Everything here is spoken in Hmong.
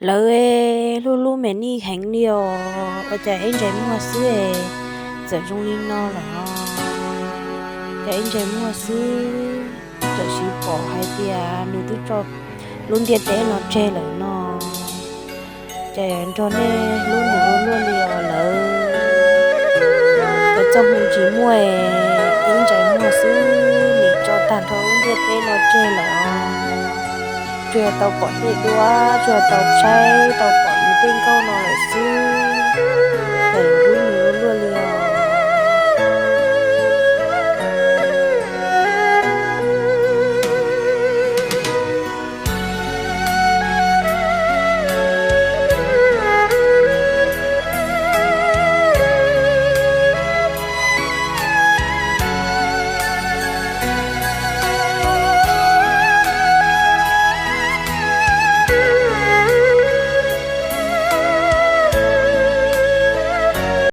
Lawv hlub hlub Me Nij heev li os, ua cas ib ntsais muag xwb txawm zoo li no lawm os. Cas ib ntsais muag xwb txawm siv pom hais tias nws twb tso lub ntiaj teb no tseg lawm no. Ces nrog nej hlub nws ua luaj li os lawv. Cov txoj hmoo tsis muaj, ib ntsais muag xwb nim tso tag nrho lub ntiaj teb no tseg lawm os. Tsuas yog tau pom tej duab, tsuas yog tau saib tau pom nws tej nkauj no lawm xwb.